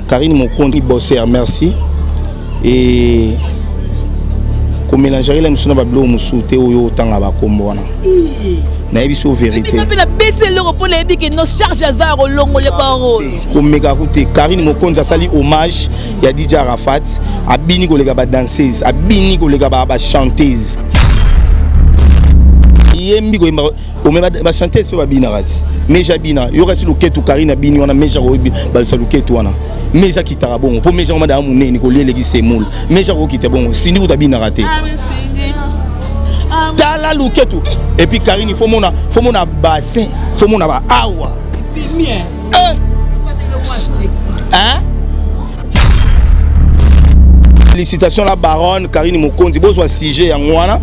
Karine Mokondi bosser merci et komélangeaki la mosusu na babiloko mosusu te oyo otanga bakombo wana nayebi so vérité. Mpe nabeti eloko mpo nayebi ke no charge aza ya kolongola bango. Komeka ku te. Karine Mokonzi asali hommage ya DJ Arafat, abini koleka badanseuse, abini koleka bachanteuse, yembi koyemba ome bachanteuse mpe babinaka ti meja bina yoka si luketu. Karine abini wana, meja koyebi balisa luketu wana, meja akitaka bongo mpo meja ngo madaya monene kolia eleki semoule, meja kokita bongo sindi kuta abinaka te. Tala luketu. Et puis Karine, faut mona bassin, faut mona ba awa. Eh! Hein? Félicitations la baronne Karine Mokonzi. Bozwa sujet yango wana,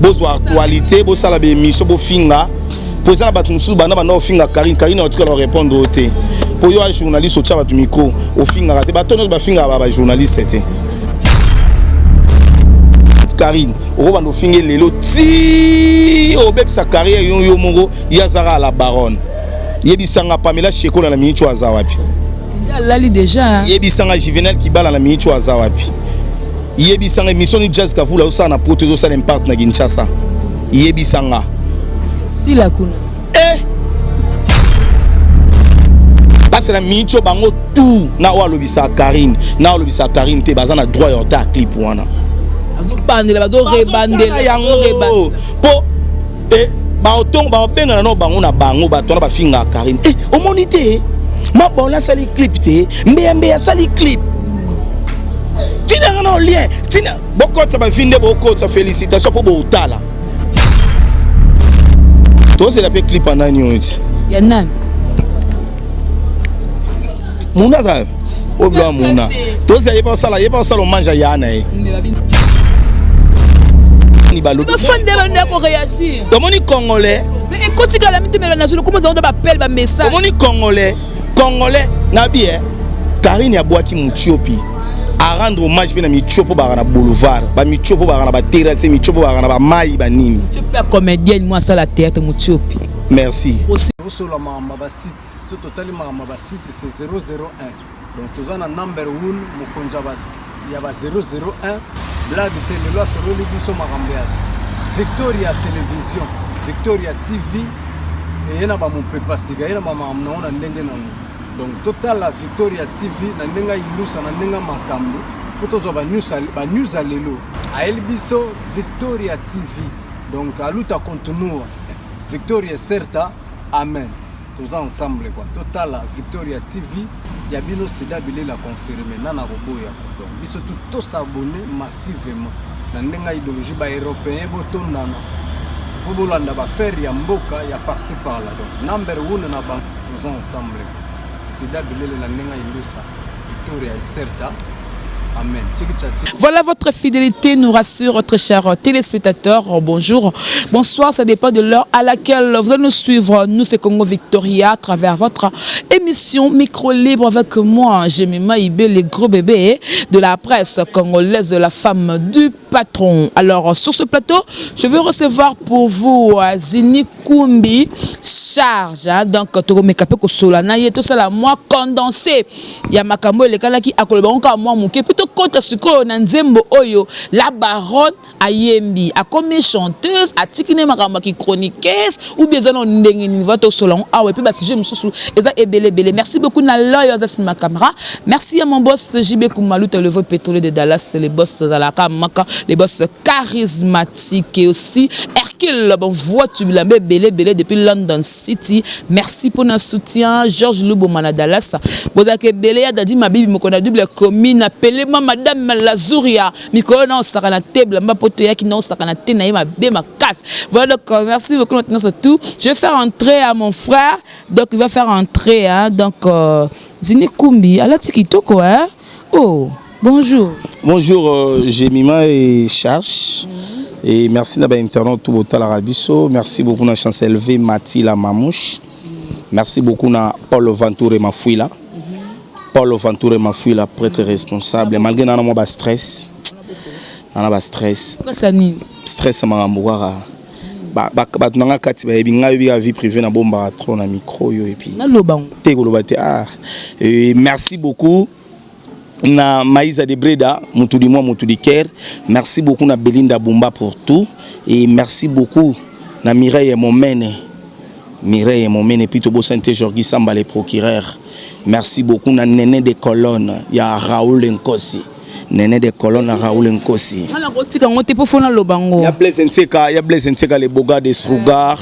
bozwa actualité, bosala baémission, bofinga po eza na bato mosusu banda banda ofinga Karine. Karine atikala orépondre oyo te, mpo yo a journaliste otya bato micro, ofingaka te. Bato nyonso bafingaka ba bajournaliste te. Karine okobanda ofinge lelo ti obebisa carrière yo yo moko. Ye azaka la baronne. Yebisanga, Pamela Shekola na miniti oyo aza wapi? Alali déjà. Yebisanga, Juvenal Kibala na miniti oyo aza wapi? Yebisanga, émission ni Jazz Kavula azosala na Poto ezosala impact na Kinshasa? Yebisanga. Sila kuna. Eh! Parce na miniti oyo bango tout na oyo alobisaka Karine na oyo alobisaka Karine te, baza na droit ya ota clip wana. Bazobandela, bazorebandela. Yango mpo baotongo babengana no bango na bango. Bato wana bafingaka Karine. Eh, omoni te Mabola asali clip te, mbeya mbeya asali clip, tinanga na olien tina bokotisa bafi nde bokotisa. Félicitation mpo botala, tozela mpe clip anani oyo ti. Ya nani? Muna aza oyo biloko muna tozela ye basala, ye basala omanja ya na ye. Bafan nde banda koréagir. Tomoni Congolais. Ekotikala mitemela na zolo komozango nde bapele bamessage. Tomoni Congolais, Congolais na bi Karine abwaki Mutiopi, arendre hommage mpe na mitio mpo baka na boulevard, bamitio mpo baka na baterrasse, mitio mpo baka na bamai banini. Mutiopi ya comédienne mo asala théâtre, Mutiopi. Merci. Osola makambo ya basite. So totali makambo ya basite, c'est 001. Donc toza na number 1, mokonzi ya ba 001. Blague te, lelo asololi biso makambo ya Victoria Télévision, Victoria TV. Eye na bamopepa sika, ye na bamakambo nango na ndenge nango. Donc totala Victoria TV na ndenge ayindusa, na ndenge makambo mpo tozwa banews ya lelo. Ayeli biso Victoria TV. Donc aluta continua, Victoria certa, amen. Toza ensemble quoi. Totala Victoria TV ya bino. Sida bilela confirme nana koboya. Donc biso tu tosabonner massivement na ndenge ya idéologie. Baeuropéen botondana mpo bolanda baaffaire ya mboka ya par-ci par-là. Donc number one na bango, toza ensemble. Sida bilele na ndenge ya indusa, Victoria certa, amen. Voilà, votre fidélité nous rassure, très chers téléspectateurs. Bonjour, bonsoir, ça dépend de l'heure à laquelle vous allez nous suivre. Nous, c'est Congo Victoria, à travers votre émission Micro Libre avec moi, Jemima Ibé, les gros bébés de la presse congolaise, la femme du patron. Alors, sur ce plateau, je vais recevoir pour vous Zini Kumbi Charge. Hein, donc, tokomeka pe kosolola na ye, tosala mwa condensé ya makambo elekanaki. Akoloba ngo kaka mwa moke mpe tokɔta sikoyo na nzembo oyo la baronne ayembi. Akomi chanteuse, atiki ne makambo ya kichroniqueuse ou bien eza na ndenge nini? Va tosola ngo awa, et puis basujet mosusu eza ebele ebele. Merci beaucoup na loyo aza nsima caméra. Merci à mon boss JB Kumaluta, le vrai pétrolier de Dallas, le boss azalaka maka, le boss charismatique, et aussi Hercule bon voix tubilambe ebele ebele depuis London City. Merci pour notre soutien. Georges Luboma na Dallas, bozalaka ebele. Ya Dadi Mabibi moko na double commune, apelema madame Lazuria mikolo na osaka na te bilamba mpo toyaki na osaka na te na ye mabe makasi. Voilà, donc merci beaucoup maintenant. Surtout je vais faire entrer à mon frère. Donc il va faire entrer, hein, donc Zini Kumbi alati kitoko, hein. Oh, bonjour. Bonjour Jemima et Charge. Et merci na bainternaute tout botalaka biso. Merci beaucoup na Chancel V Matila Mamouche. Merci beaucoup na Paul Ventoure Mafuila. Paul Ventoure Mafuila, prêtre responsable. Malgré nana moi ba stress. Nana ba stress. Stress ya nini? Stress makambo kaka. Bato na nga kati bayebi ngai, oyebi kaka vie privée nabombaka trop na micro oyo et puis Naloba ngo. Te, koloba te. Ah, merci beaucoup na Maïsa de Breda, mutu di moi, mutu di cœur. Merci beaucoup na Belinda Bumba pour tout et merci beaucoup na Mireille Momene, Mireille Momene. Puis tobosani te Jorgi Samba le procureur. Merci beaucoup na Nene de Colonne ya Raoul Nkosi, Nene de Colonne na Raoul Nkosi. Nga nakotika yango te mpo fo naloba ngo. Ya Blaise Nseka, ya Blaise Nseka le boga de Strugar,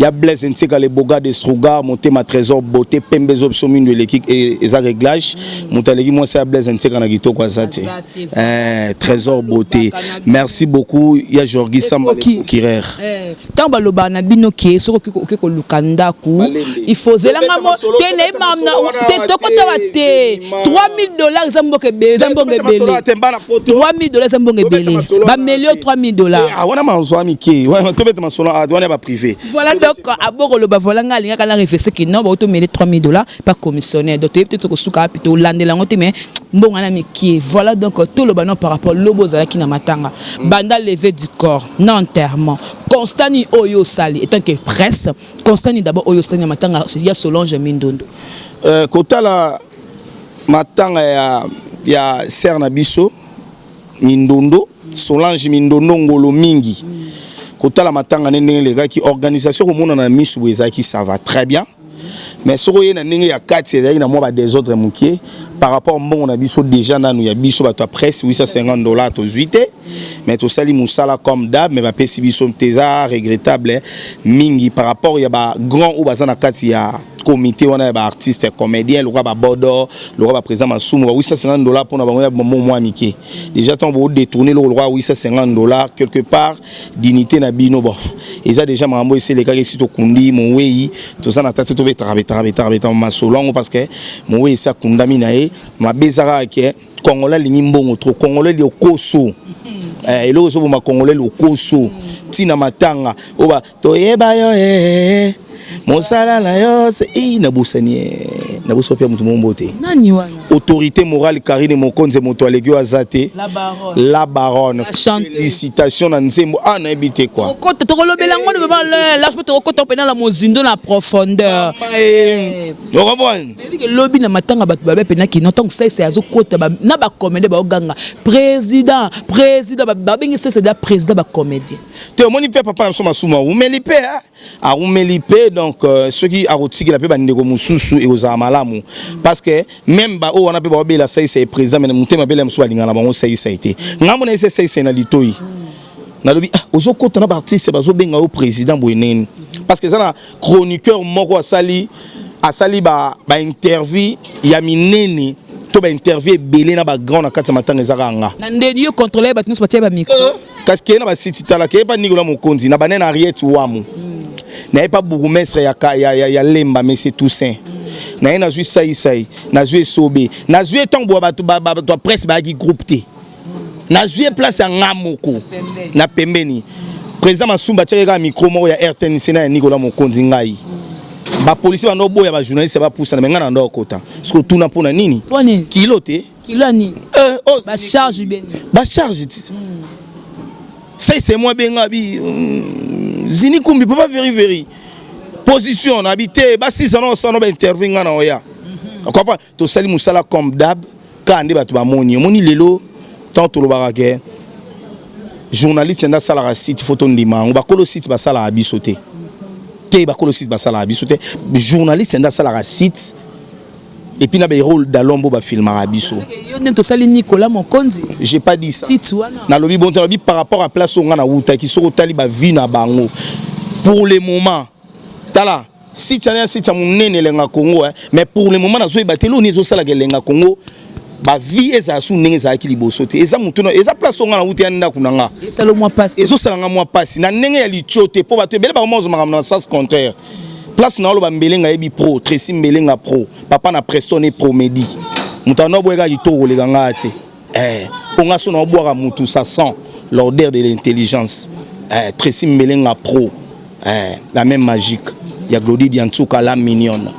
ya Blaise Nseka le boga de Strugar, motema Trésor Beauté, pembe ezo biso mindu eleki eza réglage. Moto aleki mwasi ya Blaise Nseka na kitoko aza te. Aza te. Trésor Beauté, merci beaucoup ya Jorgi Samba le Ekoki. procureur. Ntango balobaka na bino ke soki okoki koluka ndako, Malembe. il faut zelanga mo Tobeta masolo, te tobeta nayeba masolo wana te awa tokotaba te, te. Jemima. 3000 $ eza mboka ebele, eza mbongo Tobeta masolo ebele. ate mbana poto. 3000 $ eza mbongo Tobeta ebele. masolo wana Bamelio te. 3000 $. Ah, wana mazwa mike wana, tobeta masolo wana ya baprivé. Voilà, donc abokoloba, voilà, nga alingaka na réfléchir ke non, baotomele 3000 $ par commissionnaire, donc toyebi te tokosuka wapi, tolandela yango te, mais mbongo wana mike. Voilà, donc toloba non par rapport lobo ozalaki na matanga, banda levée du corps na enterrement, constat nini oyo osali en tant que presse? Constat nini d'abord oyo osali na matanga ya Solange Mindondo? Kotala matanga ya sœur na biso Mindondo, Solange Mindondo Ngolo mingi, kotala matanga nde ndenge elekaki, organisation komona na misu boye ezalaki, ça va très bien, mais soki oye na ndenge ya kati, ezalaki na mwa badésordre mokie par rapport mbongo na biso déjà nanu ya biso bato ya presse, 850 $ tozwi te, mais tosali mosala comme d'hab, mais bapesi biso te. Eza regrettable mingi par rapport ya bagrand oyo baza na kati ya comité wana ya baartiste comédien, lokola babodo, lokola baprésident Masumu. Ba 850 $ mpona bango ya bombo mwa mike déjà. Ntango bodétourne loko lokola 850 $, quelque part dignité na bino, bon, eza déjà makambo eselekaki. Esi tokundi mowei, toza na ta te, tobetaka betaka betaka betaka masolo yango parce que mowei esi akundami na ye. Mabe eza kaka ke Congolais alingi mbongo trop, Congolais lokoso. Eloko ezoboma Congolais, lokoso. Ntina matanga oyo toyeba yo, mosala na yo se nabosani, nabosani mpe motu mombo te. Nani wana? Autorité morale Karine Mokonzi, moto aleki oyo aza te. La baronne. La baronne. La chanteuse. Félicitation na nzembo ah nayebi te quoi. Okota, tokolobela yango vraiment large mpo tokokota mpena na mozindo, na profondeur. Ocomprendre? Ebike lobi na matanga, bato babe mpena kino ntango Saisa azokota na bacomédien, baoganga président, président, babengi Saisa da président bacomédien. Te, omoni mpe papa na biso Masumu arumeli mpe, arumeli mpe. Donc soki akotikela mpe bandeko mosusu, ekozala malamu, parce que même baoyo wana mpe baobela Saisai président, mais motema bela mosusu balingana na bango Saisai te. Ngambo na ye se Saisai na litoi, nalobi ah, ozokota na baartiste, bazobenga yo président boye nini? Parce que eza na chroniqueur moko asali bainterview ba ya minene to bainterview ebele na bagrand na kati ya matanga, eza kaka nga. Na ndeni yo contrôle bato nyonso batia bamicro? Kasi keye na basiti, tala, keye pa Nikola Mokonzi na bane na Ariette Wamu, naye pa bourgmestre ya Lemba, monsieur Toussaint, naye nazwi Saisai, nazwi Esobe, nazwi ntango boya bato ya presse bayaki groupe te, nazwi place ya nga moko na pembeni. Président Masumba atiaki kaka micro moko ya RTNC na ya Nikola Mokonzi. Ngai bapolisi bando boya, bajournaliste bapusana, me ngai na ndo okota. Soki otuna mpona nini? Mpo nini? Kilo te. Kilo ya nini? Oh, bacharge beni? Bacharge ti sai c'est moi benga bi zini kumbi papa veri veri position na bi te, basisa na osana bainterview nga na oya comprendre. Tosali mosala comme d'hab, kaka nde bato bamoni. Omoni lelo ntango tolobaka ke journaliste nde asalaka site, fo tondima yango. Bakolo site basalaka biso te te, bakolo site basalaka biso te, journaliste nde asalaka site et puis na barôle dalombo bafilmaka biso. Yo nde tosali Nicolas Mokonzi. J'ai pas dit ça. Site wana. Nalobi bon te, nalobi par rapport à place oyo nga nawutaki. Soki otali bavi na bango pour le moment, tala site yana ya site ya monene Elenga Congo, mais pour le moment nazoyeba te eloni ezosalaka Elenga Congo bavie ezala su ndenge ezalaki liboso te. Eza motu, eza place oyo nga nauti, ya ndako na nga. Esala mwa pasi. Ezosala nga mwa pasi na ndenge ya litio te, mpo bato ebele bakoma ozwa makambo na sens contraire. Place na oloba Mbelenga ayebi pro Tracy Mbelenga, pro papa na Preston e Promedi, moto ando aboyeka kitoko koleka nga te, mpo nga so na obwaka mutu, ça sent l'ordre de l'intelligence. Tracy Mbelenga pro, la même magique ya Glody Diantsuka, la mignonne,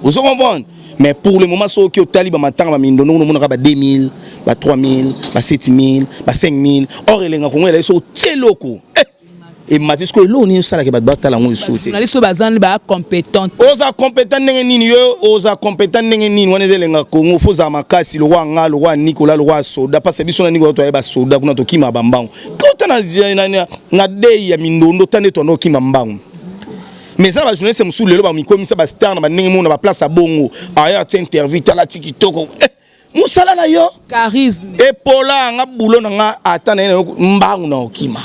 ozo comprendre. Mais pour le moment, soki otali bamatanga bamindondo, omonaka ba 2000, ba 3000, ba 7000, ba 5000. Or Elenga Kongo elai, soki otie eloko. Emati sikoyo, eloko nini osalaka bato batala yango lisusu te? Journaliste oyo baza ba compétent. Oza compétent ndenge nini? Yo oza compétent ndenge nini? Wana eza elenga Kongo. Fo ozala makasi lokwa nga, lokwa Nikola, lokwa soda, parce biso na Nikola toyeba soda kuna, tokima bambango. Kota na dei ya mindondo, ta nde toanda okima mbango. Mais eza na bajournaliste mosusu lelo bamikomisa bastar na bandenge moko na baplace ya bongo. Aya atia interview, tala ti kitoko, eh, mosala na yo. Charisme. Epola nga bulo na nga, ata na ye na yo mbangu na okima.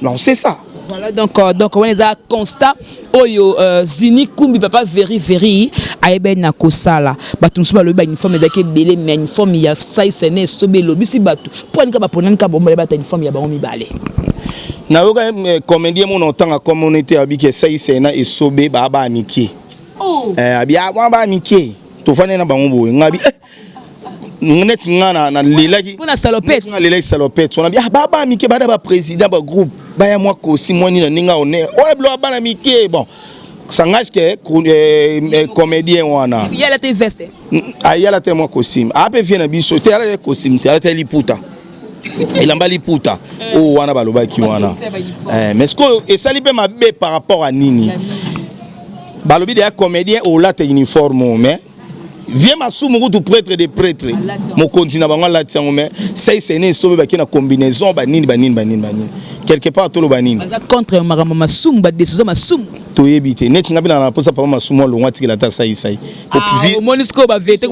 Non, c'est ça. Voilà, donc wana eza constat oyo Zini Kumbi, papa Veri Veri, ayebani na kosala. Bato mosusu balobi bauniforme ezalaki ebele, mais uniforme ya Saisene Esobe elobisi bato mpo anika baponani ka bango bata uniforme ya bango mibale. Nayoka comédien mona otanga komona te, abiki esalisa na Esobe baa baa mike. Oh. Abi mwa baa mike, tofandi na bango boye. Nga bi neti nga nalelaki. Mpona salopette. Nga nalelaki salopette wana. Bi baa baa mike, bada baprésident bagroupe baya mwa kosi mwa nini na ndenge honneur wana, biloko ya bana mike. Bon, sangage ke comédien wana. Ye alata veste. Ayala te mwa costume, ape vie na biso te, alata costume te, alata liputa, elamba liputa oyo wana balobaki wana. Mais sikoyo esali mpe mabe par rapport à nini balobi deya comédien olata uniforme oyo. Mais vie Masumu kutu, prêtre de prêtre, mokonzi na bango, alati yango. Mais Saisene, Esobe baki na combinaison banini banini banini banini. Quelque part toloba nini? Baza contre makambo Masumu, badécision Masumu. Toyebi te. Neti nga mpe na mposa papa Masumu alongwa, atikela ata Saisai. Omoni sikoyo bavérité.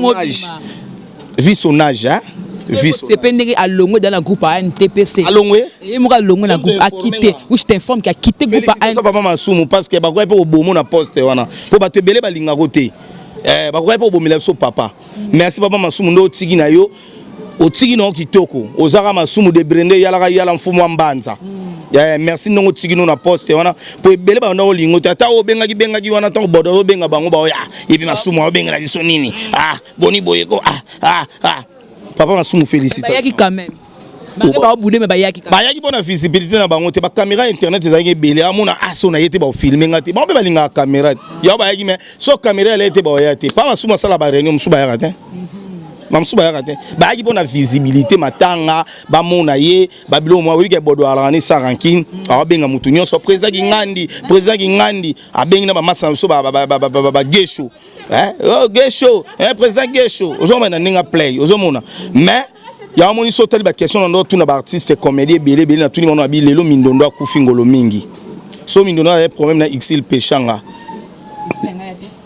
Vu son âge, hein? Vu son Sepe ndenge alongwe dans na groupe ya NTPC. Alongwe. Ye moko alongwe na groupe, akite. Oui, je t'informe qu'il a quitté groupe ya Félicitations papa Masumu, parce que bakoki mpe kobomo na poste wana mpo bato ebele balingako te. Bakoki mpe kobomela biso papa. Merci papa Masumu, nde otiki na yo, otiki na yo kitoko. Ozaka Masumu de Brende, eyalaka yala mfumu wa mbanza. Merci ndongo otiki no na poste wana, mpo ebele banda kolingo te. Ata oyo obengaki bengaki wana, ntango bodo obenga bango, baoya yebi Masumu aobengela biso nini? Ah, boni boye ko? Ah, ah, ah. Papa Masumu, félicitations. Bayaki quand même, bango baobude, me bayaki quand même. Bayaki mpona visibilité na bango te. Bacaméra internet ezalaki ebele, amona aso na ye te, baofilme nga te. Bango mpe balingaka caméra te, yango bayaki. Mais so caméra elai te, baoya te. Pa Masumu asala baréunion mosusu, bayaka te, bamosusu bayaka te. Bayaki mpona visibilité, matanga bamona ye, babiloko mwa oyebika. Bodo alaka ne sans rancune, awabenga motu nyonso président Kingandi, président Kingandi. Abengi na bamasa na biso bagesho, gesho, président gesho. Ozomona na ndenge play, ozomona. Mais yango moni so otali baquestion na ndo otuna baartiste comédie ebele ebele, natuni bango abi lelo Mindondo akufi ngolo mingi. So Mindondo aza problème na Exil Peshanga,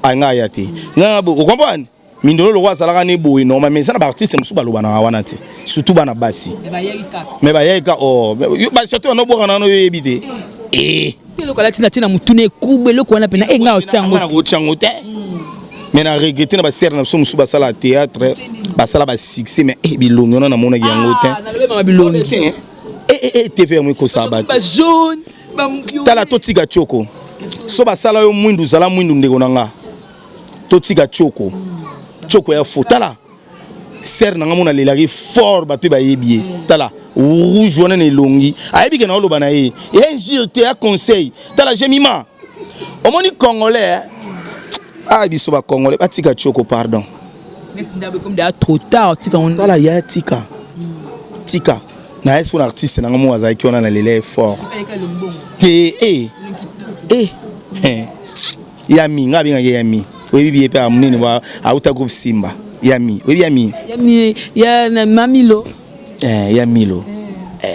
anga aya te. Nga ocomprendre Mindondo lokwa azalaka ne boye normal. Mais eza na baartiste mosusu balobanaka wana te, surtout bana basi. Mais bayaki kaka. Oh, surtout banobwaka nano, yo oyebi te. Eloko alati na tie na motuna ekuba, eloko wana mpena enga otia yango. Otia yango te. Mais na regrette na basere na biso mosusu basala théâtre, basala basuccès, mais bilongi wana namonaki yango te. Bilongi. TV yango ekosala bato. Jaune. Tala, totika tioko. So basala yo mwindu, zala mwindu, ndeko na nga. Totika tioko, tioko ya fo. Tala sere na nga mona alelaki fort, bato bayebi ye. Tala rouge wana na elongi, ayebi ke na oloba na ye ya injure te, ya conseil. Tala Jemima, omoni Congolais, ah, biso bacongolais batika tioko, pardon. Trop tard, tika. Tala ya, tika, tika na ye. Mpona artiste nanga moko azalaki wana, na lela ye fort te. E Yami, nga abengaki Yami, oyebi ye mpe ya monene, auta groupe Simba. Yami, oyebi Yami? Yami ya Mamilo. Ya Milo,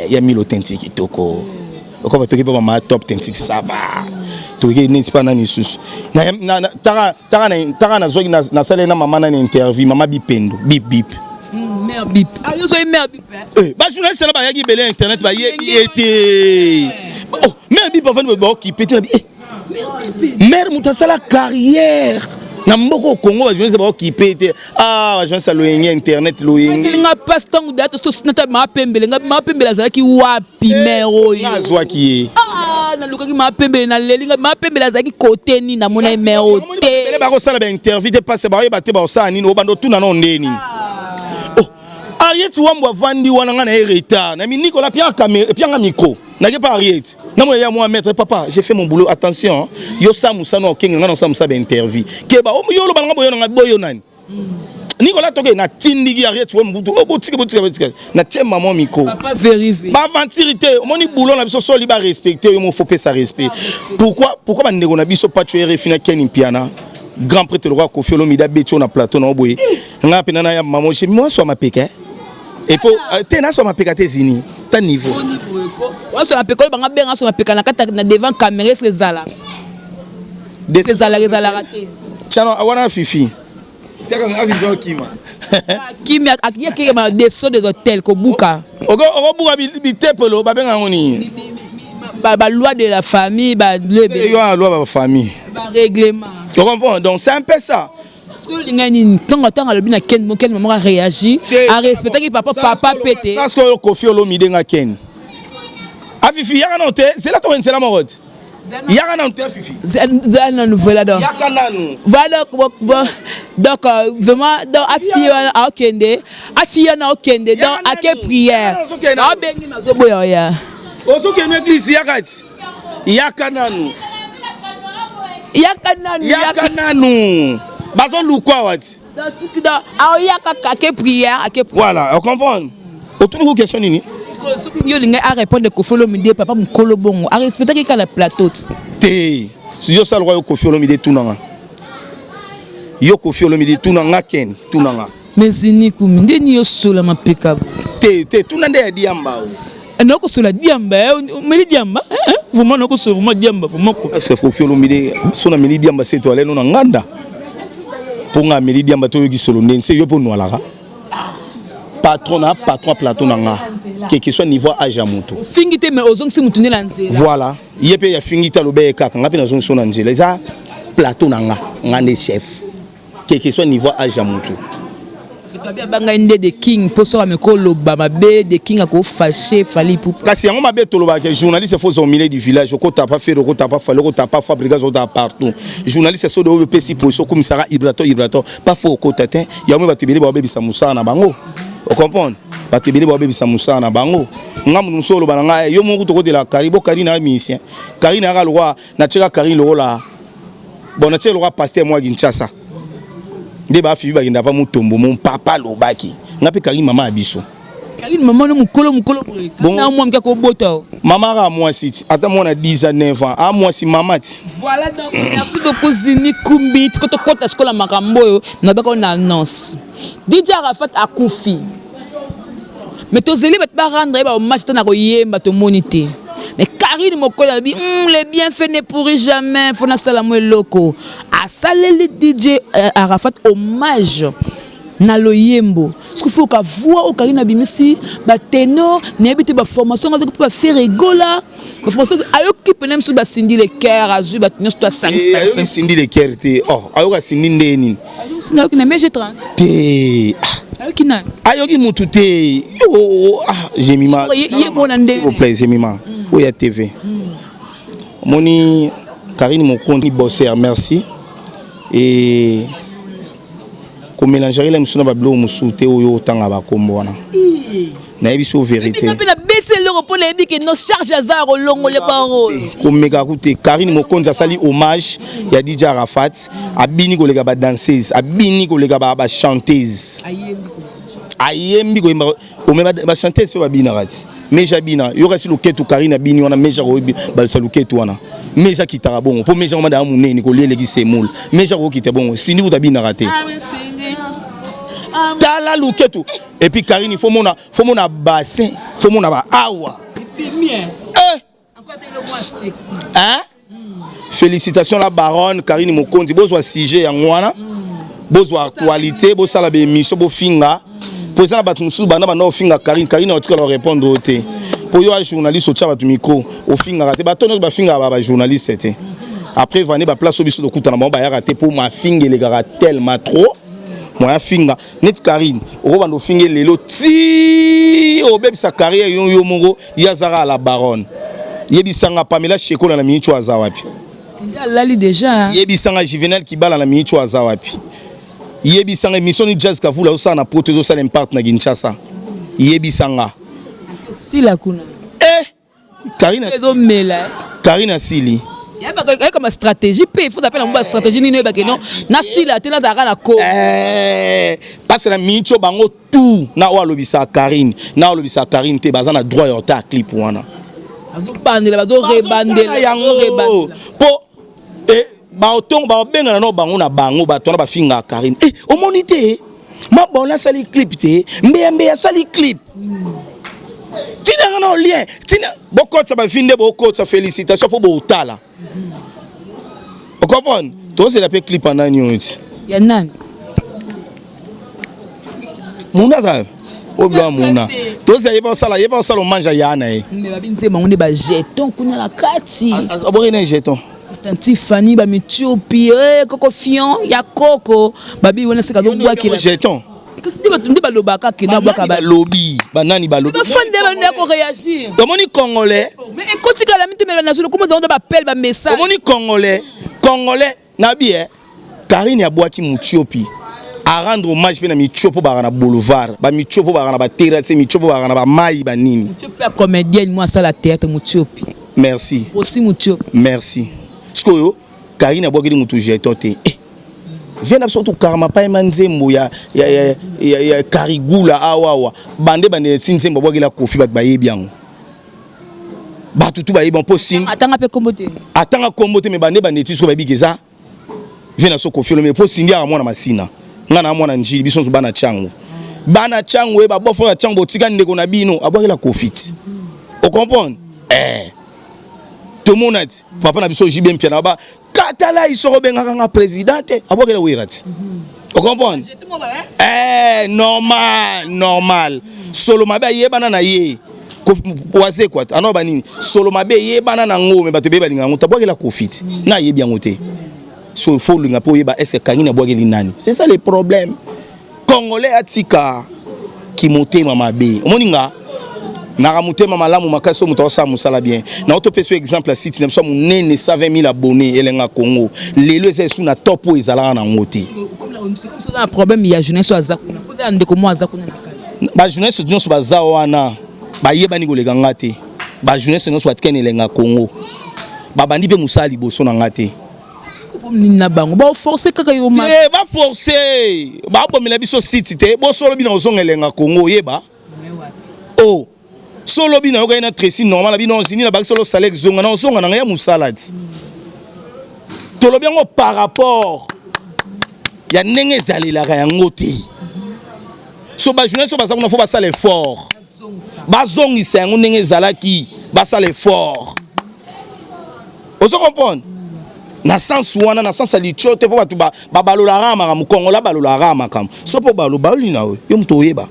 ya Milo tenti kitoko. Okoba toki mpe mama top tenti, ça va. Toki neti mpa nani lisusu? Taka nazwaki, nasali na mama nani interview, mama Bipendo, bip bip. Mère bip. Ah, yo soyi mère bip. Bajournaliste na bayaki ebele, internet bayebi ye te. Mère bip avandi, baokipe te. Na bi mare moto asala carrière na mboka Congo, bajournaliste baokipe te. Ah, bajournaliste ya loyenge, internet loyenge. Nga mpasi ntango daya tosinata Mapembele, nga Mapembele azalaki wapi? Mare oyo. Azwaki ye. Nalukaki Mapembele, naleli. Nga Mapembele azalaki kote nini? Namona ye mare oyo te. Bakosala bainterview te, pase baoyeba te bakosala nini. Obanda otuna nao nde nini? Ariet Wambo avandi wana, nga na ye retard na mi Nicolas pianga micro, nake pa Ariet, namona ya mwa maître. Papa, j'ai fait mon boulot, attention, yo sa mosano okenge nga na osala mosala bainterview. Keba yo, oloba nanga boyo nanga boyo nani. Nicolas Toke natindiki Ariette we mbutu oh, botika botika botika natie maman micro. Papa vérifié. Ba aventure te omoni boulot na biso soli ba respecter yo mo faut pesa respect. Pourquoi ba ndeko na biso Pacho RFI na Ken Mpiana grand prêtre le roi Koffi Olomide abeti yo na plateau na boye nga pena na ya maman chez moi soit mapeka et po te na soit mapeka te zini ta niveau. Waso mapeka oyo banga benga so mapeka na kata na devant caméra est-ce que ezala? Ezalaka ezalaka te. Tiano wana fifi. Tiaka avivi okima. Kimi akiyaki ma descend des hôtels kobuka. Oko okobuka bitepelo babenga yango nini? Ba ba loi de la famille ba lebe. Yo loi ba famille. Ba règlement. Tu comprends? Donc c'est un peu ça. Soki olinga nini ntango ntango alobi na Ken Ken mama a réagi a respectaki papa papa pete. Ça ce que Koffi Olomide nga Ken. Afifi yaka non te, c'est là to nzela moko te. Yaka nanu te Fifi. Zala nanu voilà donc. Yaka nanu. Voilà donc bon donc vraiment donc afi wana akende afi wana akende donc ake prière. Abengi mazoboya ya. Ozokende église yaka ti. Yaka nanu. Yaka nanu. Yaka nanu. Bazolukwa wati. Donc donc aoyaka ake prière ake. Voilà, on comprend. Otuni ku question nini? Soki yo olingai arépondre Koffi Olomide papa mokolo bongo arespectaki kaka na plateau ti. Te yo salaka yo Koffi Olomide tunanga. Yo Koffi Olomide tunanga Ken tunanga. Mais zini kumi ndeni yo sola mapeka. Te te tuna nde ya diamba o. Nakosola diamba omeli diamba vraiment nakosola vraiment diamba vraiment. Est-ce que Koffi Olomide so na meli diamba se to aleno na nganda. Mpo nga ameli diamba toyoki solo ndeni se yo mpo nwalaka. Patron na patron plateau na nga quel que soit niveau âge ya moto. Ofingi te mais ozongisi motu nde na nzela. Voilà ye mpe afingi te aloba ye kaka nga mpe nazongisi na nzela eza plateau na nga nga nde chef quel que soit niveau âge ya moto. Babi abangai nde de king mpo soki ameki oloba mabe de king akofashe Fally Ipupa. Kasi yango mabe tolobaka journaliste faut au milieu du village okota pa Ferre okota pa Fally okota pa Fabregas okota partout journaliste soki oyo opesi position okumisaka ibrato ibrato pas fo okota te yango bato ebele babebisa mosala na bango ocomprendre bato ebele babebisa mosala na bango nga moto mosusu oloba na ngai yo moko tokotela kari bo kari na musicien kari na yaka lokwa natieka kari lokola bon natieka lokola pasteur mwa Kinshasa nde bafifi bakenda pa mutombo mon papa alobaki nga mpe kari mama ya biso Karine mama no mokolo mokolo boye na mwa mka kobota mama aka mwasi ti ata mwana 10 à 9 ans a mwasi mama ti. Voilà donc merci beaucoup Zini Kumbi tiko tokota sikola makambo oyo na baka na annonce DJ Arafat akufi mais tozeli bato ba rendre ye ba hommage ata na koyemba tomoni te mais Karine Mokola alobi le bienfait ne pourrit jamais fo nasala mo eloko asaleli DJ Arafat hommage na loyembo soki fo ka voix oyo Karine abimisi ba ténor nayebi te ba formation nga mpe ba Ferre Gola ba formation ayoki pene mosusu basindi le cœur azwi bato nyonso to asangisi. Ayoki Cindy le cœur te oh ayoka Cindy nde nini ayoki na MG 30 te ayoki nani ayoki mutu te yo ah Jemima ye mona nde s'il vous plaît Jemima oyo ya TV omoni Karine Mokonzi bosser merci et komélangeaki la mosusu na babiloko mosusu te oyo otanga bakombo wana nayebi so vérité mpe nabeti eloko mpo nayebi ke no charge aza ya kolongola bango komeka ku te Karine Mokonzi asali hommage ya DJ Arafat abini koleka badanseuse abini koleka bachanteuse ayembi koyemba ome bachanteuse mpe babinaka ti meja abina yoka si loketu Karine abini wana meja koyebi balisa loketu wana meja akitaka bongo mpo meja ngoma daa monene kolia eleki semoule meja kokita bongo sindi kuta abinaka te tala loketu et puis Karine faut mona bassin faut mona ba awa eh hein félicitations la baronne Karine Mokonzi bozwa sujet yango wana bozwa actualité bosala ba émission bofinga po eza na bato mosusu banda banda ofinga Karine Karine atikala répondre oyo te po yo a journaliste otia bato micro ofingaka te bato nyonso bafingaka ba journaliste te après vane baplace oyo biso tokutana bango bayaka te mpo mafinga elekaka tellement trop moya finga neti Karine okobanda ofinga lelo ti obebisa carrière yo yo moko ye azaka la baronne yebisanga Pamela Shekola na miniti oyo aza wapi nde alali déjà yebisanga Juvenal Kibala na miniti oyo aza wapi yebisanga émission ni Jazz Kavula azosala na poto ezosala impact na Kinshasa yebisanga sila kuna eh Karine ezomela Karine asili. Yayaka ma stratégie mpe il faut apela yango ba stratégie nini oyebake non, nasila te, nazalaka na ko Parce que na miniti oyo, bango tout na oyo alobisaka Karine na oyo alobisaka Karine te, baza na droit ya ota clip wana. Bazobandela, bazorebandela. Yango mpo baotongo babengana no bango na bango, bato wana bafingaka Karine. Omoni te, Mabola asali clip te, Mbeya Mbeya asali clip, tinanga na olien tina bokotisa bavi nde bokotisa. Félicitation mpo botala, ocomprendre. Tozela mpe clip anani oyo ti. Ya nani? Muna aza oyo bilo ya muna, tozela ye basala, ye basala hommage ya na ye. Me babi nzembo yango nde bajeton kuna na kati. Aboki na jeton. Tanti Fani bamitiopi, koko fion ya koko babi wana seka azobwakela. Jeton. Kasi nde bato nde balobaka kende abwaka. Balobi banani balobi? Bafani nde bande koréagir. Tomoni Congolais. Mais ekotikala mitema nazolo koma zango nde bapele bamessage. Omoni Congolais, Congolais nabi e Karine abwaki Mutiopi, arendre hommage mpe na mitio mpo baka na boulevard, bamitio mpo baka na baterrasse, mitio mpo baka na bamai banini. Mutiopi ya comédienne mo asala théâtre, Mutiopi. Merci. Aussi Mutiopi. Merci. Sikoyo Karine abwakeli mutu jeton te. Vie na biso tokarama payema nzembo ya Karigula awawa bande bande si nzembo abwakela Kofi, bato bayebi yango, bato tu bayebi mpo sini. Atanga mpe kombo te. Atanga kombo te, me bande bande ti sikoyo bayebi ke eza vie na so Kofi Olomide, mpo Sindi aka mwana Masina, nga na mwana Njili, biso nyonso bana Tiango, bana Tiango ye babofo ya Tiango. Botika ndeko na bino abwakela Kofi ti, ocomprendre. Tomona ti papa na biso JB Mpiana ba katala isoko obengaka nga président te, abwakela Wera ti, ocomprendre. Normal, normal. Solo mabe ayebana na ye Wazekwa ano banini, solo mabe eyebana nango, me bato ebeye balinga yango, tabwakela Kofi ti na ayebi yango te. So il faut olinga mpo oyeba est ce que Karine abwakeli nani. C'est ça le problème. Congolais atika kimotema mabe. Omoni nga naka motema malamu makasi oyo moto akosala mosala bien na topesa exemple ya site na biso ya monene, 120 000 abonnés, Elenga Congo. Lelo eza esu na top oyo ezalaka nango te. Na problème ya jeunesse oyo aza kuna, po ya ndeko mo aza kuna na kati. Bajournaliste nyonso baza wana bayebani koleka nga te. Bajournaliste nyonso batikani Elenga Congo, babandi mpe mosala liboso na nga te. Nini na bango baforce kaka yo? Te, baforce babomela biso site te. Bosolo bino ozonga Elenga Congo, oyeba o solo bino ayokaki na Tracy normal, bino ozini na baki solo salek zonga na ozonga na ngai ya mosala ti tolobi yango par rapport ya ndenge ezalelaka yango te. So bajournaliste oyo baza kuna, faut basala effort, bazongisa yango ndenge ezalaki, basala effort, ozo comprendre, na sens wana, na sens ya litio te, mpo bato babalolaka makambo. Kongola balolaka makambo so mpo baloba olina oyo yo moto oyeba.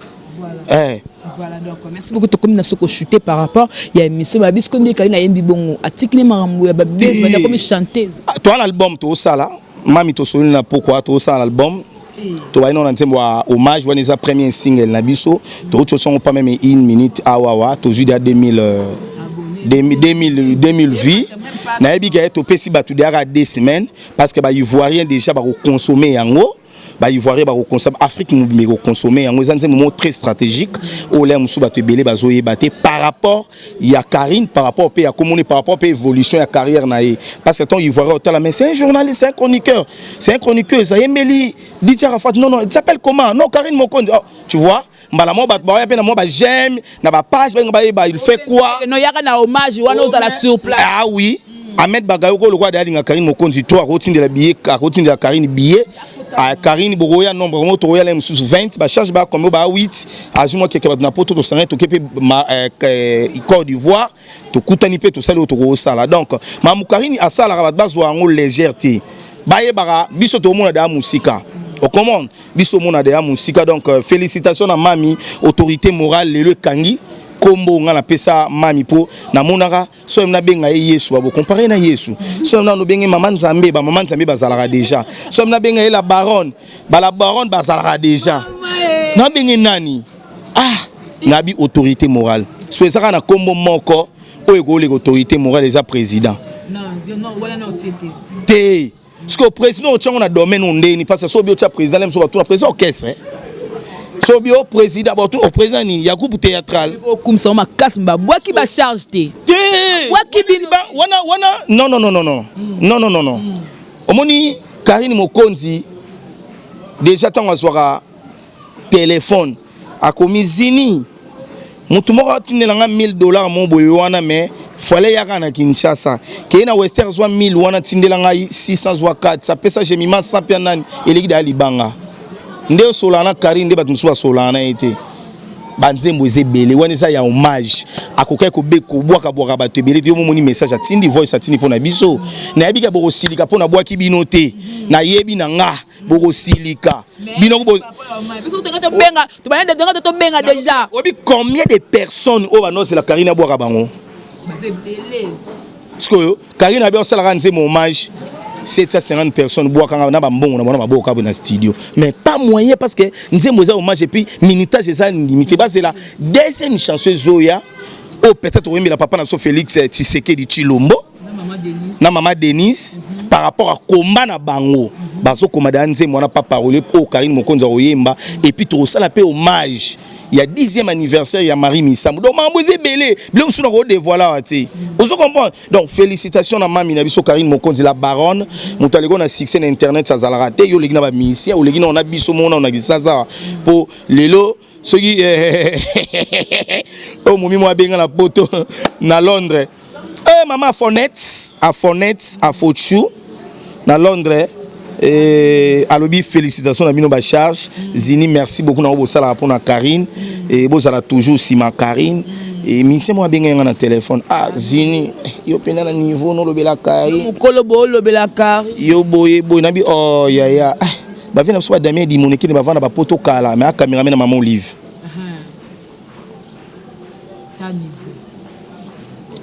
Eh. Voilà, donc merci beaucoup. Tokomi na soko chuter par rapport ya émission ba biso nde kali na yembi bongo atikili makambo ya ba base, ba komi chanteuse. To na album tosala, mami tosoli na pokwa, tosala album, tobayi na nzembo ya hommage wana, eza premier single na biso. Touti osango pas même une minute awawa, tozwi deya 2000 2000 2000 vues. Nayebi ke topesi bato deyaka 2 semaines, parce que baivoirien déjà bakoconsommer yango, baivoirien bakoconsommer, Afrique mobimba ekoconsommer yango. Eza nzembo moko très stratégique oyo lea mosusu bato ebele bazoyeba te par rapport ya Karine, par rapport mpe ya komoni, par rapport mpe évolution ya carrière na ye, parce que ton Ivoirien otala, mais c'est un journaliste, c'est un chroniqueur, c'est un chroniqueur, ayembeli DJ Arafat. Non, non, il s'appelle comment? Non, Karine Mokondi. Oh, tu vois, mbala moko bato baoya mpe na mwa baj'aime na bapage, balinga bayeba il fait quoi. No yaka na hommage wana, ozala sur place. Ah oui, Ahmed Bagayoko lokola de alinga Karine Mokonzi to akotindela billet, akotindela Karine billet. Ah, Karine bokoya nombre mo tokoya la mosusu 20, bacharge ba combien? Ba 8, azwi mwa keke bato na poto, tosangani, toke mpe Côte d'Ivoire, tokutani mpe tosali oyo tokosala. Donc mamu Karine asalaka, bato bazwa yango légère te, bayebaka biso tokomona deya mosika, okomone biso omona deya mosika. Donc félicitation na mami autorité morale. Lelo ekangi kombo nga napesa mami, mpo namonaka so nabenga ye Yesu, babocomparer na Yesu. So nano obenge mama Nzambe, bamama Nzambe bazalaka déjà. So nabenga ye la baronne, bala baronne bazalaka déjà. Nabenge nani? Ah, nabi autorité morale. So ezaka na kombo moko oyo ekoleka autorité morale, eza président te. Parce que président otiango na domaine oyo ndeni, parce que so obi otia président le mosusu, batuna président orchestre, so obi o président, o président nini ya groupe théâtral. Okumisa makasi, babwaki bacharge te. Te. Abwaki bino. Wana wana, non, non, non, non, non, non, non, non, non. Omoni Karine Mokonzi, déjà ntango azwaka telefone, akomi zini motu moko atindela nga 1000 $ mo boye wana, mais fale yaka na Kinshasa, keye na Wester, zwa 1000 wana, tindela ngai 600, zwa 4, apesa Jemima 100 mpe nani eleki daya libanga. Nde osolaka na Karine, nde bato mosusu basolaka na ye te. Banzembo eza ebele, wana eza ya hommage. Akokaki kobwakabwaka bato ebele te. Yo momoni message atindi, voice atindi mpo na biso. Nayebi ka bokosilika mpo nabwaki bino te. Nayebi na nga bokosilika bino. Biso tobenga, tobenga, tobenga déjà. Oyebi combien de personnes oyo banozela Karine abwaka bango? Sikoyo Karine abi osalaka nzembo hommage, 750 personnes bwakanga na bambongo na bango na maboko na studio, mais pas moyen, parce que nzembo eza hommage et puis minutage eza limité. Bazela deuxième chanson ezoya, oyo peut-être oyembela papa na biso Félix Tshisekedi Tshilombo na mama Denise par rapport à combat na bango. Bazokoma da nzembo wana pa parole oyo Karine Mokonzi akoyemba, et puis tokosala mpe hommage ya 10e anniversaire ya Marie Misamu. Donc makambo eza ebele, biloko mosusu na kodévoiler awa te, ozo comprendre. Donc félicitation na mami na biso Karine Mokonzi, la baronne. Moto aleki na succès na internet azalaka te. Yo oleki na bamusicien, oleki na biso mona na kisasa, mpo lelo soki oyo momi mo abenga na Poto, na Londres, mama Afonet, Afonet Afochu na Londres, alobi félicitation na bino bacharge zini. Merci beaucoup na oyo bosalaka mpona Karine, bozala toujours nsima Karine. Ministre mo abengai nga na telefone: "Ah Zini, yo mpena na niveau nolobela Karine." Mokolo boolobela Karine. Yo boye boye, nabi oh yaya, ah, bavie na biso badamien dimonekene, bavanda bapoto kala, mais acaméraman na mama Olive. Ta niveau.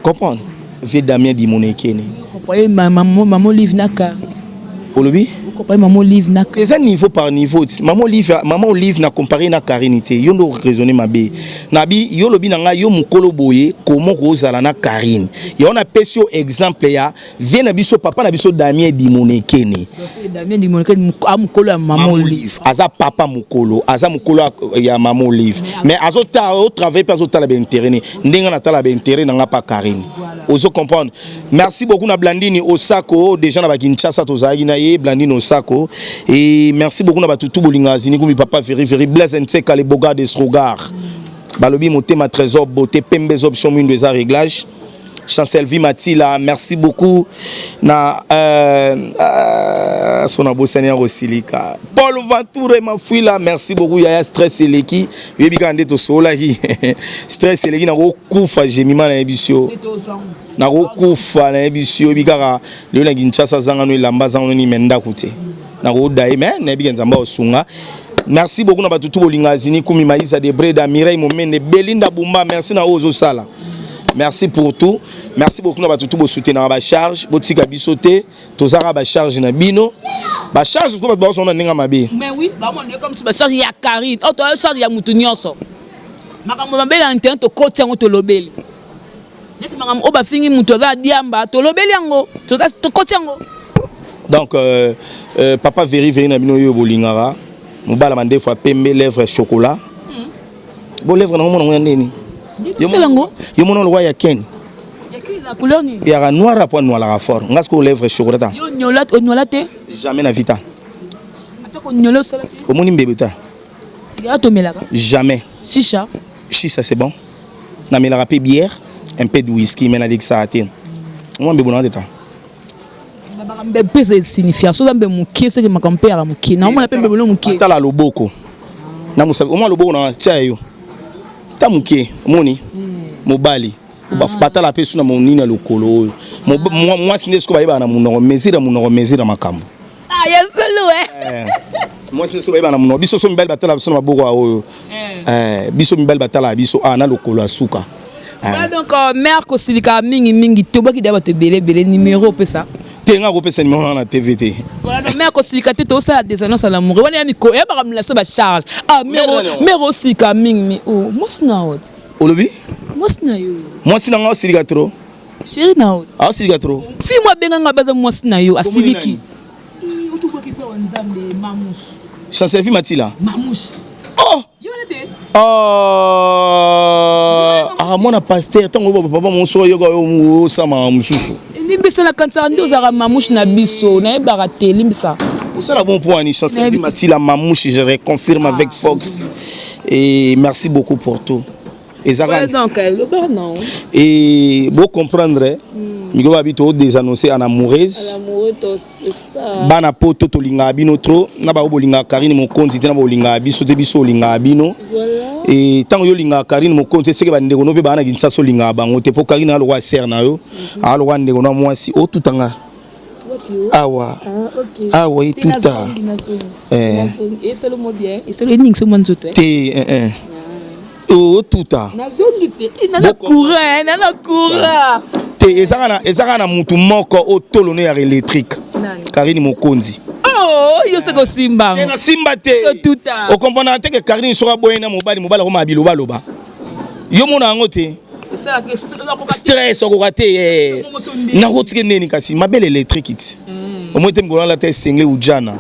Comprendre, vie Damien Dimonekene. Comparer mama Olive na Karine? Olobi? Comparer mama Olive na Karine? Eza niveau par niveau ti. Mama Olive, mama Olive na compare na Karine te. Yo ndo raisonne mabe. Nabi yo lobi na ngai, yo mokolo boye, komo kozala na Karine? Yango napesi yo exemple ya vie na biso, papa na biso Damien Dimonekene. Damien Dimonekene amokolo ya mama Olive. Aza papa mokolo, aza mokolo ya mama Olive, mais azotala, otravaille mpe azotala baintérêt ne ndenge natala baintérêt na nga pa Karine, ozo comprendre. Merci beaucoup na Blandini Osako, déjà na bakinshasa tozalaki na ye, Blandini Osako. Et merci beaucoup na bato tu bolingaka Zini Kumi, papa Veri Veri, Blaise Nseka, le bogar de Strogar. Balobi motema trésor, beauté pembe eza option, mwindo eza réglage. Chancelvi Matila, merci beaucoup na so na bosani ya kosilika. Paul Venture Mafuila, merci beaucoup yaya. Stress eleki, oyebi kaka nde tosololaki, stress eleki, nakokufa. Jemima, nayebi yo, nakokufa, nayebi yo, oyebi kaka lelo na Kinshasa azanga no elamba, azanga no nini, me ndako te, nakoda ye, me nayebi ke Nzambe akosunga. Merci beaucoup na bato tu bolinga Zini Kumi, Maïsa de Breda, Mireille Momene, Belinda Bumba, merci na oyo ozosala, merci pour tout. Merci beaucoup na bato tu bosoutenaka bacharge. Botika biso te, tozaka bacharge na bino, bacharge ko bato bazosona ndenge mabe. Mais oui, bamona comme si bacharge ya Karine oyo, toya charge ya mutu nyonso. Makambo mabe na internet, tokoti yango, tolobeli neti makambo oyo bafingi mutu aza diamba, tolobeli yango, tokoti yango. Donc papa Veri Veri na bino oyo bolingaka, mobala mandefu ya pembe, lèvre chocolat, bo lèvre nango mona ngo ya ndeni? Yango. Yo mona lokwa ya Ken. Na couleur nini? Yaka noir, apo noilaka fort. Nga sikoyo lèvre chocolat ta. Yo nyola, onyola te? Jamais na vita. Ata konyola osala te? Omoni mbebe ta. Cigarette tomelaka? Jamais. Shisha? Shisha, c'est bon. Namelaka mpe bière, un peu de whisky, mais nalekisaka te. Omwa mbebo nanga te ta. Babaka mbe mpe eza signification, oza mbe mokie, seke makambo mpe yaka mokie, naomona mpe mbebo no mokie. Atala loboko na mosapi, omwa loboko na tia yo ta mokie, omoni mobali. Batala mpe su na monini ya lokolo oyo. Mwasi nde sikoyo bayebaka na monoko, mesure ya monoko, mesure ya makambo. Ah, ya solo? Mwasi nde sikoyo bayebaka na monoko. Biso so mibali batala biso na maboko ya oyo. Biso mibali batalaka biso a na lokolo ya suka. Voilà, donc mare kosilika mingimingi, tobwaki da bato ebele ebele. Numéro opesa? Te, nga kopesa numéro nanga na TV te. Voilà, donc mare kosilika te, tosala des annonces à l'amour wana ya mikolo eyebaka milasa bacharge. Ah, mare osilika mingi, oh, mwasi na yo. Olobi? Mwasi na yo. Mwasi na nga osilika trop. Chéri na yo. Aosilika trop. Fi mo abenganga, baza mwasi na yo asiliki. Otubwaki mpe wa Nzambe Mamusu. Chancelvi Matila. Mamusu. Oh. Yo wana te. Oh. Ozalaka mwana pasteur, ntango oyo papa mosusu oyoka oyo osamaka mosusu. Elimbisa, na kanisaka nde ozalaka mamouche na biso, nayebaka te, elimbisa. Osala bon pour ani chance Matila Mamouche, je reconfirme avec Fox et merci beaucoup pour tout. Ezaka donc loba non. Et bo comprendre miko babi to désannoncer en amoureuse. Bana poto, tolingaka bino trop. Na bao bolingaka Karine Mokonzi te, na bolingaka biso te, biso olingaka bino. E ntango yo olingaka Karine Mokonzi te, seke bandeko no mpe baa na Kinshasa olingaka bango te, mpo Karine alokwa sere na yo, alokwa ndeko na mwasi otutanga awa awa etuta te otuta. Nazongi te, nana courant, nana courant. Te, ezaka na mutu moko oyo tolono ya électrique, Karine Mokonzi. Oh, yo soki osimba. Te, nasimba te. Okomprendaka te ke Karine soki aboyi na mobali, mobali akomaka bilobaloba, yo mona yango te, stress okoka te. Nakotike ndeni kasi mabele électrique ti omoi te. Mikolo alata esengle ujana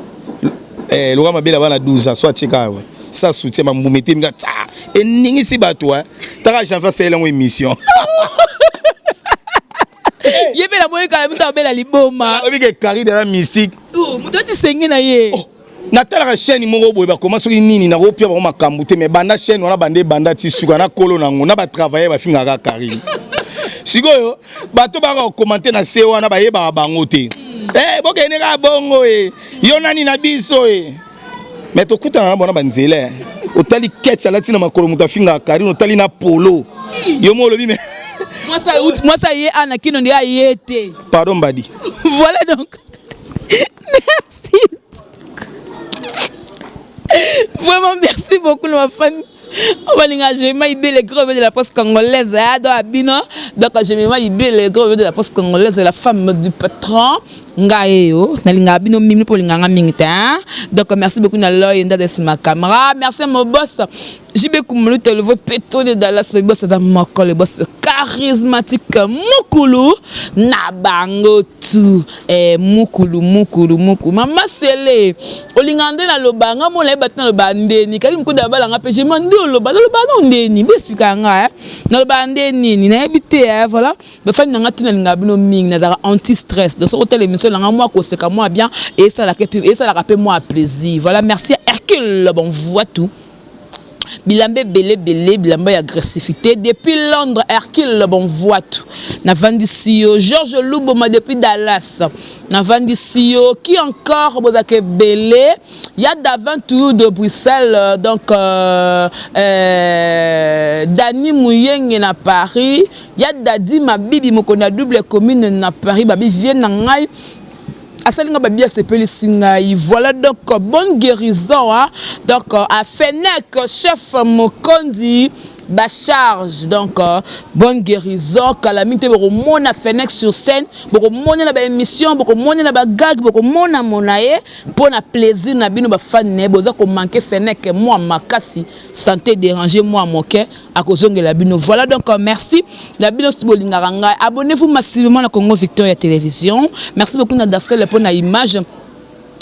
loka mabele abana 12 ans so atieka awa sa soutien bambuma etemika ta eningisi bato. Taka Janvier asalela yango émission. Ye mpe namoni kala moto abela liboma. Oyebi ke Karine aza mystique. Moto ati na ye. Natalaka chaîne moko boye, bakoma soki nini, nakopia bango makambo te, mais banda chaîne wana banda ebanda ti suka na kolo nango na batravailleur bafingaka Karine. Sikoyo bato baka kocommenter na se wana, bayebaka bango te. Bokende kaka bongo e yo nani na biso e, mais tokutana na bona banzela. Otali kete alati na makolo, moto afingaka Karine, otali na polo, yo mo olobi me. Mwasi aye ana kino nde aye te. Pardon mbadi. Voilà, donc merci vraiment, merci beaucoup na bafani balinga Jema Ibele, grand de la presse congolaise. Donc abino, donc Jema Ibele, grand de la presse congolaise, la femme du patron ngai yo nalingaka bino mingi mpo olinganga mingi te. Donc merci beaucoup na loy nda nsima caméra. Merci à mon boss JB Kumaluta, le vrai pétro de Dallas, le boss Adam Moko, le boss charismatique Mukulu na bango tout mukulu mukulu mukulu. Mama Sele olinga nde naloba nga mona yeba te, naloba ndeni kali mokonda babalanga mpe jema nde oloba, naloba no ndeni bo expliquer nga, naloba nde nini nayebi te. Voilà, bafani na nga ntina nalingaka bino mingi, nazalaka anti stress. Donc soki otala émission na nga, mwa koseka mwa bien esalaka mpe mwa plaisir. Voilà, merci à Hercule, bon voit tout bilamba ebele ebele, bilamba ya agressivité depuis Londres. Hercule Bonvoitu, navandisi yo. Georges Luboma depuis Dallas, navandisi yo. Qui encore? Bozalaka ebele ya Davin toujours de Bruxelles, donc Dani Muyenge na Paris, ya Dadi Mabibi, mokonzi ya double commune na Paris, babi vie na ngai asali nga babi asepelisi ngai. Voilà, donc bonne guérison, hein? Donc afenek chef mokonzi bacharge, donc bonne guérison. Kala mingi te bokomona Fenek sur scène, bokomona na baémission, bokomona na bagag, bokomona mona ye mpo na plaisir na bino bafani na ye. Boza komanquer Fenek mwa makasi, santé déranger mwa moke, akozongela bino. Voilà, donc merci na bino soki bolingaka ngai. Abonnez-vous massivement na Congo Victoria Télévision. Merci beaucoup na Darcel mpo na image.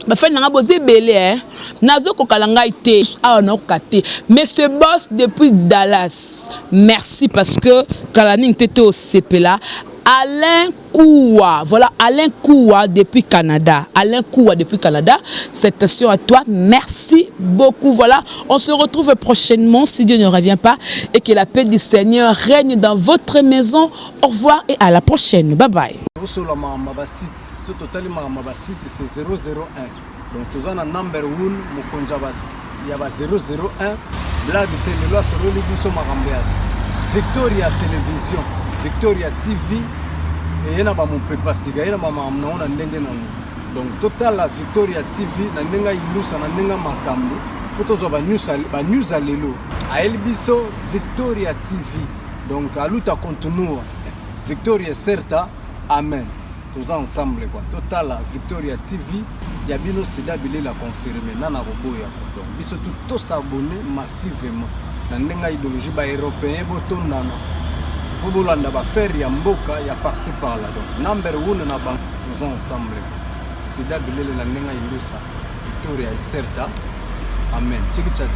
Bafani na nga boza ebele, nazokokala ngai te awa, nakoka te. Monsieur Boss depuis Dallas, merci, parce que kala mingi te te osepela. Alain Koua, voilà, Alain Koua depuis Canada. Alain Koua depuis Canada, salutations à toi, merci beaucoup. Voilà, on se retrouve prochainement si Dieu ne revient pas et que la paix du Seigneur règne dans votre maison. Au revoir et à la prochaine. Bye bye. Osola makambo basite, so totali makambo basite, c'est 001. Donc toza na number 1, mokonzi ya ba 001, blague te. Lelo asololi biso makambo ya Victoria Télévision, Victoria TV eye na bamopepa sika, ye na bamakambo nango na ndenge nango. Donc totala Victoria TV na ndenge ayindusa, na ndenge makambo mpo tozwa banews ya lelo. Ayeli biso Victoria TV, donc aluta continua, Victoria certa, amen. Toza ensemble quoi. Totala Victoria TV ya bino sida bilela confirme nana koboya. Donc biso tu tos'abonner massivement na ndenge ya idéologie. Baeuropéen botondana mpo bolanda baaffaire ya mboka ya par-ci par-là. Donc number one na bango, toza ensemble, sida bilele na ndenge ya indusa, Victoria iserta, amen. Chiki chachi.